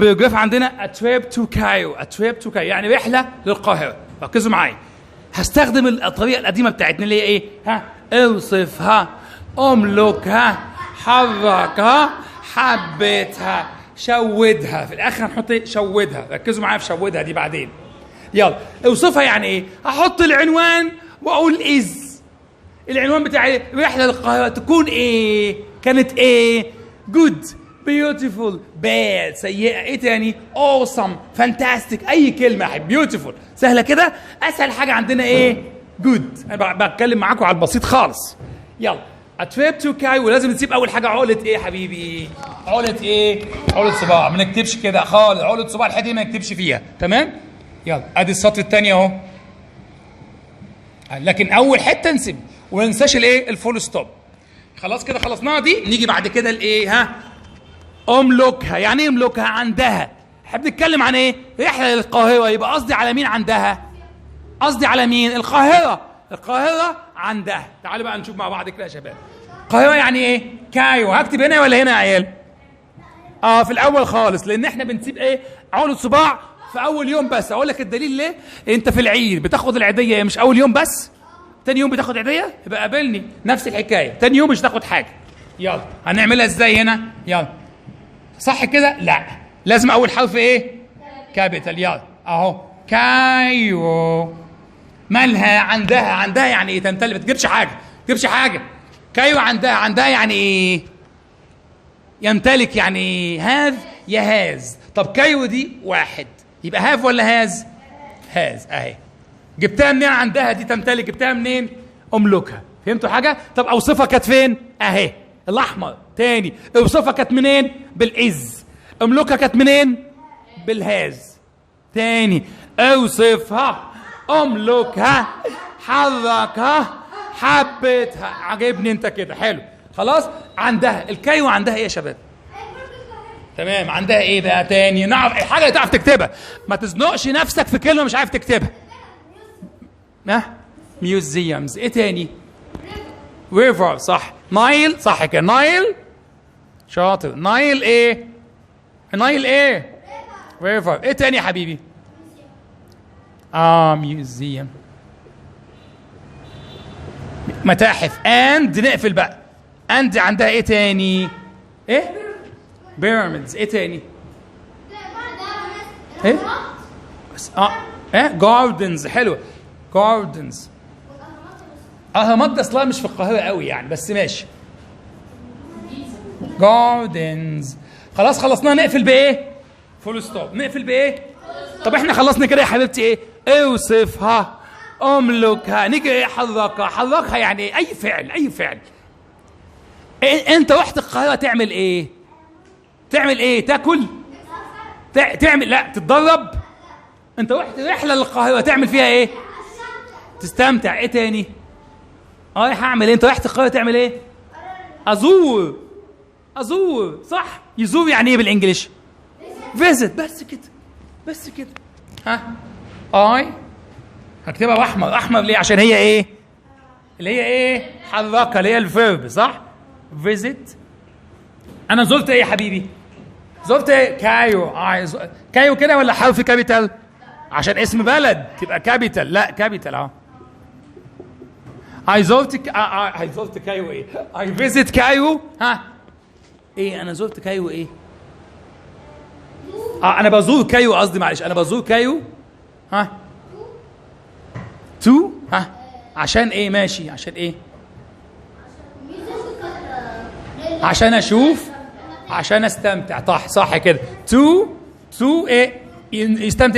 paragraph عندنا a trip to Cairo، a trip to Cairo يعني رحله للقاهره. ركزوا معايا، هستخدم الطريقة القديمة بتاعتنا اللي هي ايه؟ ها، اوصفها، املكها، حركها، حبيتها، شودها. في الاخر هنحط ايه؟ شودها. ركزوا معايا في شودها دي بعدين. يلا، اوصفها يعني ايه؟ هحط العنوان واقول is. العنوان بتاع ايه؟ رحله للقاهره تكون ايه؟ كانت ايه؟ good، beautiful، bad سيئه، ايه تاني؟ awesome، fantastic، اي كلمة يا حبيبي. beautiful سهلة كده. اسهل حاجة عندنا ايه؟ good. انا بتكلم معاكم على البسيط خالص. يلا، a trip to Cairo، ولازم نسيب اول حاجة عقله ايه يا حبيبي؟ عقله ايه؟ عقله صباع. ما نكتبش كده خالص، عقله صباع الحتة دي ما نكتبش فيها، تمام؟ يلا، ادي السطر الثاني اهو، لكن اول حتة نسيب وما ننساش الايه؟ ال full stop. خلاص كده خلصناها دي. نيجي بعد كده الايه؟ ها، املكها. يعني ايه املكها؟ عندها. احنا بنتكلم عن ايه؟ رحله للقاهره، يبقى قصدي على مين عندها؟ قصدي على مين؟ القاهره. القاهرة عندها. تعالوا بقى نشوف مع بعض كده يا شباب. القاهرة يعني ايه؟ Cairo. هكتب هنا ولا هنا يا عيال؟ اه، في الاول خالص، لان احنا بنسيب ايه؟ عقله صباع في اول يوم بس. اقول لك الدليل ليه؟ انت في العيد بتاخد العيديه مش اول يوم بس؟ تاني يوم بتاخد عيديه؟ يبقى قابلني نفس الحكايه، تاني يوم مش تاخد حاجه. يلا، هنعملها ازاي هنا؟ يلا، صح كده؟ لا، لازم اول حرف ايه؟ capital. يلا اهو، Cairo مالها؟ عندها. عندها يعني ايه؟ تمتلك. ما تجيبش حاجه، ما تجيبش حاجه. Cairo عندها. عندها يعني ايه؟ يمتلك، يعني ايه؟ have يا has. طب Cairo دي واحد، يبقى have ولا has؟ has اهي. جبتها منين عندها دي؟ تمتلك جبتها منين؟ املكها. فهمتوا حاجة؟ طب اوصفها كانت فين؟ اهي الاحمر. تاني، اوصفها كانت منين؟ بال is. املكها كانت منين؟ بال has. تاني، اوصفها، املكها، حركها، حبتها. عجبني انت كده، حلو. خلاص، عندها ال Cairo عندها ايه يا شباب؟ تمام، عندها ايه بقى تاني؟ نعرف الحاجة اللي تعرف تكتبها، ما تزنقش نفسك في كلمة مش عارف تكتبها. ها، museums، ايه تاني؟ river صح، Nile صح كده، Nile شاطر. Nile ايه؟ Nile ايه؟ river. ايه تاني يا حبيبي؟ Museum متاحف. and نقفل بقى. and عندها ايه تاني؟ ايه؟ pyramids. ايه تاني؟ ايه؟ بس ايه؟ gardens، حلوة gardens. اهرامات ده اصلها مش في القاهرة قوي يعني، بس ماشي، gardens. خلاص خلصناها. نقفل بايه؟ full stop. نقفل بايه؟ طب احنا خلصنا كده يا حبيبتي ايه؟ اوصفها، املكها. نيجي ايه؟ حركها. حركها يعني ايه؟ اي فعل، اي فعل. إيه؟ انت رحت القاهرة تعمل ايه؟ تعمل ايه؟ تاكل؟ تعمل، لا، تتدرب. انت رحت رحله للقاهره تعمل فيها ايه؟ تستمتع. ايه تاني؟ رايح اعمل ايه؟ انت رحت القاهرة تعمل ايه؟ ازور. ازور صح. يزور يعني ايه بال English؟ visit. بس كده، بس كده. ها، I هكتبها باحمر. احمر ليه؟ عشان هي ايه؟ اللي هي ايه؟ حركه، اللي هي ال verb صح؟ visit. انا زرت ايه يا حبيبي؟ زرت ايه؟ Cairo. عايز Cairo كده ولا حرف capital؟ عشان اسم بلد تبقى capital. لا، capital اهو. I زرت I زرت Cairo ايه؟ I visit Cairo. ها، ايه؟ انا زرت Cairo ايه؟ انا بزور Cairo قصدي، معلش، انا بزور Cairo. ها، to، ها، عشان ايه؟ ماشي، عشان ايه؟ عشان اشوف، عشان استمتع. صح، صح كده. to ايه؟ يستمتع.